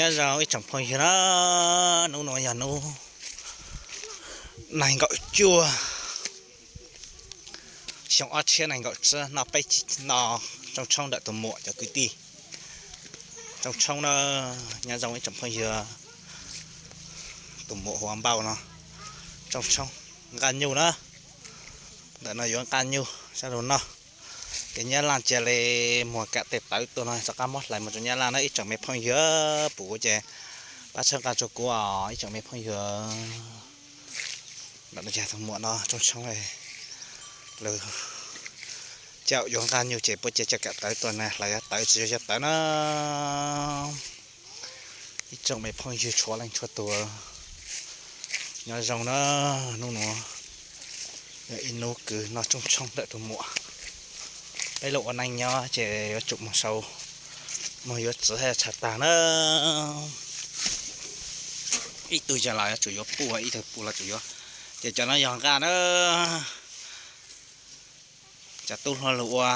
Nyob zoo ib tsoom phooj ywg na, hnub no yog hnub nees nkaum cuaj, xyoo ob txhiab nees nkaum tsib, no peb no. Tsooj tshoob ntawm tus muam cov kwv tij, tsooj tshoob na. Nyob zoo ib tsoom phooj ywg, tus muam hu ua Npauj no, tsooj tshoob nqaj nyuj na. Ntawm no yuav nqaj nyuj sab lug noj. Ces Nyab Laj cia li muag kam tes tawv tuaj no rov qab muab hlais mus rau Nyab Laj na ib tsoom me phooj ywg. Pum kuv ces pab txhawb nqa rau kuv os ib tsoom me phooj ywg. Ntawm no yog tus muam no tsooj tshoob, lawv caum yuav nqaj nyuj ces puab cia cov kam tawv tuaj na, hlais cov tawv tsis yog cov tawv na. Ib tsoom me phooj ywg txhua leej txhua tus, nyob zoo na. Hnub nuav yog ib hnub kws noj tsooj tshoob ntawm tus muam. Peb lub ua neej nyob ces yuav tsum moog sau, moog yuav txiv hab yuav tshav taag na. Ib tug yog los yuav tsum yuav puj, ib tug puj los tsum yuav. Ces cov no yog nqaj na. Cov tub hluas lug ua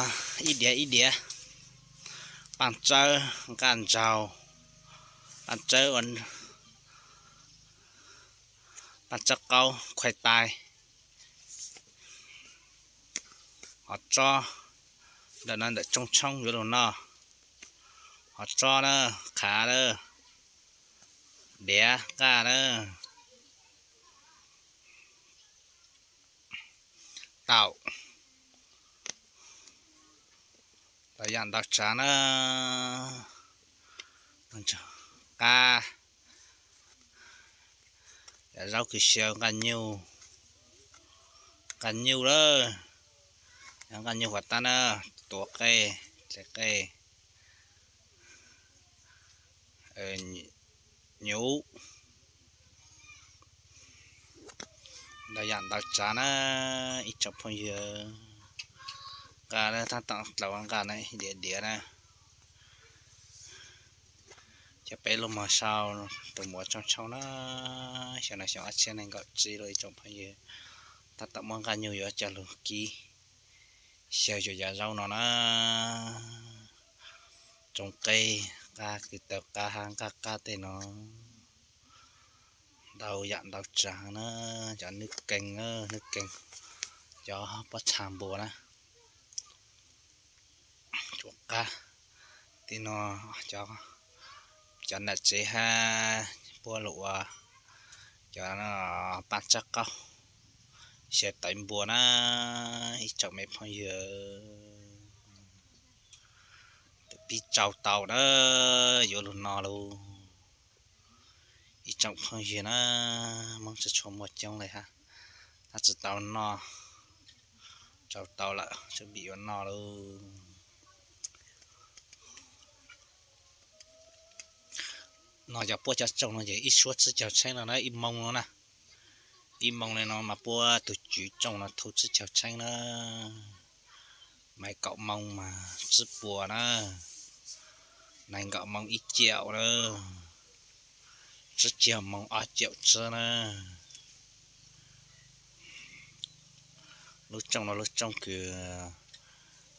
ib diav ib diav, paaj tsawb, nqaj ntsaug, paaj tsawb, paaj tsawb qaub, khuais tais, hov tsob. Ntawm no ntawm tsooj tshoob yuav lug noj, hov tsob na, qhav na, diav, nqaj na, taum, ntau yam ntau tsav na. Qab, yam zaub kws xyaw, nqaj nyuj, nqaj nyuj lawm, nqaj nyuj huam tab na, tuav qej, dle qej, nyuv, ntau yam ntau tsav na ib tsoom phooj ywg. Nqaj tab tom dlaus nqaj na, diav diav na. Cov peb lug moog sau tus muam tsooj tshoob na, xyoo no xyoo ob txhiab nees nkaum tsib lawm ib tsoom phooj ywg. Tab tom muab nqaj nyuj yuav coj lug kib xyaw cuag yav zaub no na. Tsooj qej, qab kws taw qab hab nqaj qab tej no ntau yam ntau tsav na. Cov nwj keeg, nwj keeg, cov pob txha npua na, cuam qab, tej no cov nam tsev hab puab lug ua cov paaj tsawb qaub, xyaw tawv npua na ib tsoom me phooj ywg. Tus pib tsau tau na, yuav lug no lauj. Ib tsoom phooj ywg na, Moob tsi tshua muaj coob le hab, tab tsi tau noj, tsau tau lawm tseem pib yuav noj lauj. No cov puab cov tsooj no ces ib suab tsib caug tsheeb no na, ib moo no na, ib moo le no mas puab tug cwv tsooj no thu tsib caug tsheeb na. Maiv kaum moo mas tsib puas na, nees nkaum moo ib caum na, tsib caug moo ob caum tsib na. Lub tsooj no lub tsooj kws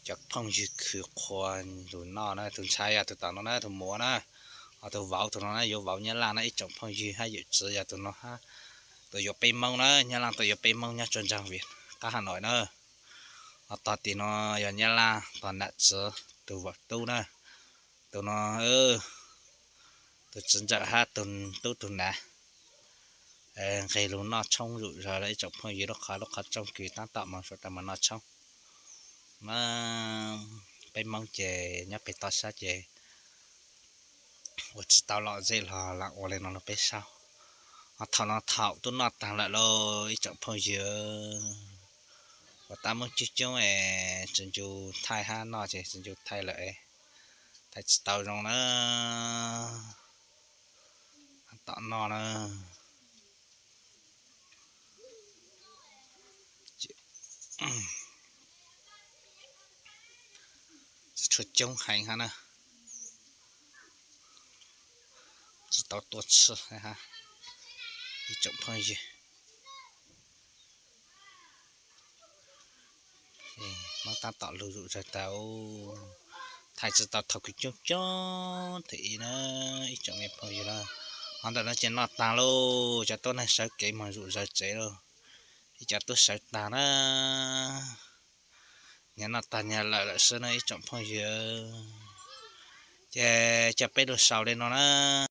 cov phooj ywg khwv qhuas lug noj na, tus ntxhais yog tus tom no na, tus muam na, ho tus vauv tus no na, yuav vauv Nyab Laj na ib tsoom phooj ywg hab yawm txiv yog tus no hab, tus yuav peb moo na, Nyab Laj tus yuav peb moo nyob tsua ntsaag Vias qab Has Nois na. Ho tog tim no yog Nyab Laj tus nam txiv tus vaam tub na, tus no, tus txiv ntxawm hab tus tub tus nav nqeg lug noj tshoob zuj zug lawm ib tsoom phooj ywg, lub qhov lub qhov rooj kws tab tom moog suav dawg moog noj tshoob. Peb Moob ces nyob peg toj sab ces ua tsi tau lom zem los lam ua le no rau peb saib. Ho thaum no thaum tub noj taag lawm lauj ib tsoom phooj ywg. Ua tab muab coob coob es txiv ncu thaij hab noj ces txiv ncu thaij lawm, thaij tsi tau zoo na. Tom no na, tsi tshua coob heev hab na, tsi tau tuaj tshwj hab ib tsoom phooj ywg. Muab tab tom lug zuj zug tag, Thaij tsis tau thaum kws coob coob thiab ib na, ib tsoom me phooj ywg na. Hov ntawm no ces noj tag lauj, cov tuab neeg sawv kev moog zuj zawg tsev lauj. Ib cov tuab sawv tag na, nyias noj tag nyias lawm lawm xwb na ib tsoom phooj ywg. Ces coj peb lug sau li no na.